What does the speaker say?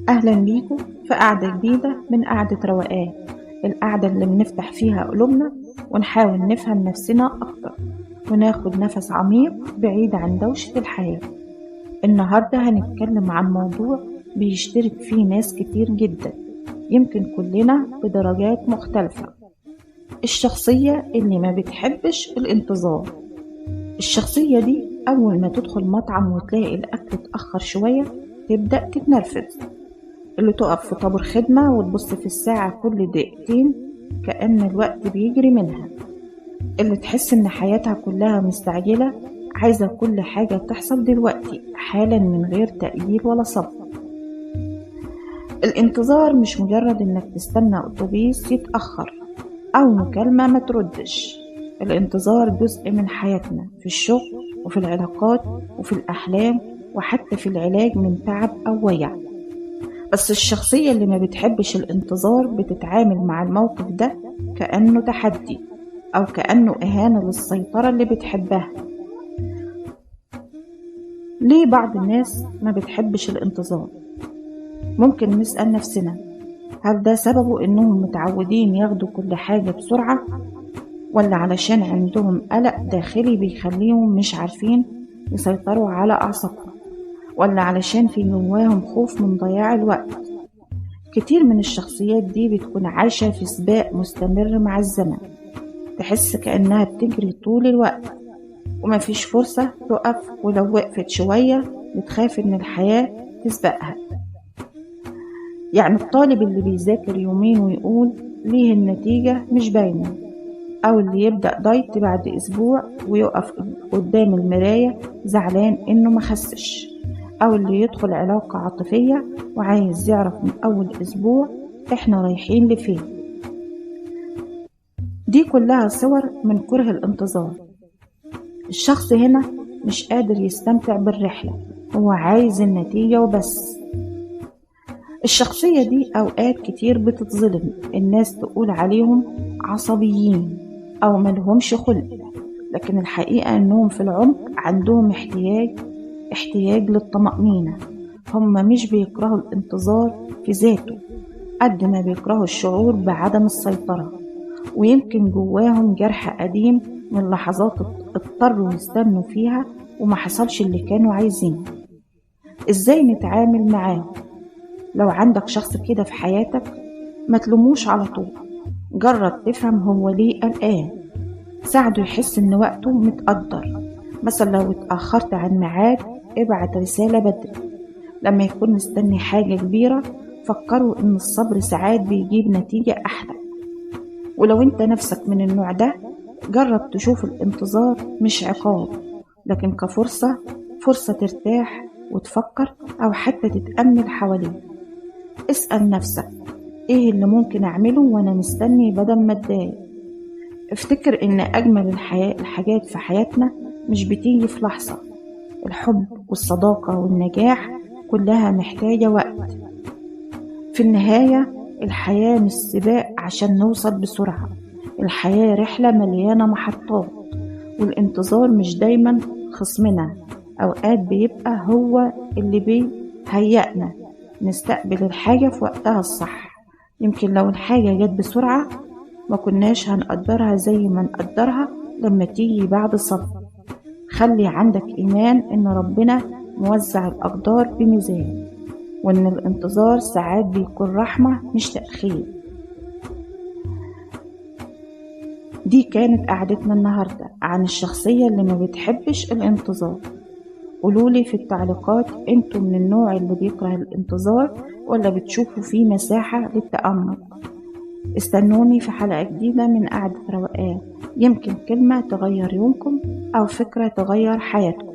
أهلا بيكم في قعدة جديدة من قعدة روقان، القعدة اللي بنفتح فيها قلوبنا ونحاول نفهم نفسنا أكتر وناخد نفس عميق بعيد عن دوشة الحياة. النهاردة هنتكلم عن موضوع بيشترك فيه ناس كتير جدا، يمكن كلنا بدرجات مختلفة: الشخصية اللي ما بتحبش الانتظار. الشخصية دي أول ما تدخل مطعم وتلاقي الأكل اتأخر شوية تبدأ تتنرفز، اللي تقف في طابور خدمة وتبص في الساعة كل دقيقتين كأن الوقت بيجري منها، اللي تحس إن حياتها كلها مستعجلة، عايزة كل حاجة تحصل دلوقتي حالا من غير تأجيل ولا صبر. الانتظار مش مجرد إنك تستنى أتوبيس يتأخر أو مكالمة ما تردش، الانتظار جزء من حياتنا في الشغل وفي العلاقات وفي الأحلام وحتى في العلاج من تعب أو وجع. بس الشخصية اللي ما بتحبش الانتظار بتتعامل مع الموقف ده كأنه تحدي أو كأنه إهانة للسيطرة اللي بتحبها. ليه بعض الناس ما بتحبش الانتظار؟ ممكن نسأل نفسنا، هل ده سببه إنهم متعودين ياخدوا كل حاجة بسرعة، ولا علشان عندهم قلق داخلي بيخليهم مش عارفين يسيطروا على أعصابهم، ولا علشان في جواهم خوف من ضياع الوقت؟ كتير من الشخصيات دي بتكون عايشة في سباق مستمر مع الزمن، تحس كأنها بتجري طول الوقت ومفيش فرصة تقف، ولو وقفت شوية بتخاف إن الحياة تسبقها. يعني الطالب اللي بيذاكر يومين ويقول ليه النتيجة مش باينة، أو اللي يبدأ دايت بعد أسبوع ويقف قدام المراية زعلان إنه ما خسش، أو اللي يدخل علاقة عاطفية وعايز يعرف من أول أسبوع إحنا رايحين لفين. دي كلها صور من كره الانتظار. الشخص هنا مش قادر يستمتع بالرحلة، هو عايز النتيجة وبس. الشخصية دي أوقات كتير بتتظلم، الناس تقول عليهم عصبيين أو ملهمش خلق، لكن الحقيقة أنهم في العمق عندهم احتياج للطمأنينة. هم مش بيكرهوا الانتظار في ذاته قد ما بيكرهوا الشعور بعدم السيطرة، ويمكن جواهم جرح قديم من لحظات اضطروا يستنوا فيها وما حصلش اللي كانوا عايزينه. ازاي نتعامل معاه؟ لو عندك شخص كده في حياتك ما تلوموش على طول، جرب تفهم هو ليه قلقان، ساعده يحس ان وقته متقدر. مثلا لو اتأخرت عن ميعاد ابعت رسالة بدري. لما يكون مستني حاجة كبيرة فكروا ان الصبر ساعات بيجيب نتيجة احلى. ولو انت نفسك من النوع ده جرب تشوف الانتظار مش عقاب، لكن كفرصة، فرصة ترتاح وتفكر أو حتى تتأمل حواليه. اسأل نفسك ايه اللي ممكن اعمله وانا مستني بدل ما اتضايق. افتكر ان اجمل الحاجات في حياتنا مش بتيجي في لحظة، الحب والصداقة والنجاح كلها محتاجة وقت. في النهاية الحياة مش سباق عشان نوصل بسرعة، الحياة رحلة مليانة محطات، والانتظار مش دايما خصمنا، أوقات بيبقى هو اللي بيهيئنا نستقبل الحاجة في وقتها الصح. يمكن لو الحاجة جت بسرعة ما كناش هنقدرها زي ما نقدرها لما تيجي بعد صبر. خلي عندك إيمان إن ربنا موزع الأقدار بميزان، وإن الانتظار ساعات بيكون رحمة مش تأخير. دي كانت قعدتنا النهاردة عن الشخصية اللي ما بتحبش الانتظار. قولولي في التعليقات انتوا من النوع اللي بيكره الانتظار ولا بتشوفوا فيه مساحة للتأمل؟ استنوني في حلقة جديدة من قعدة روقان، يمكن كلمة تغير يومكم أو فكرة تغير حياتكم.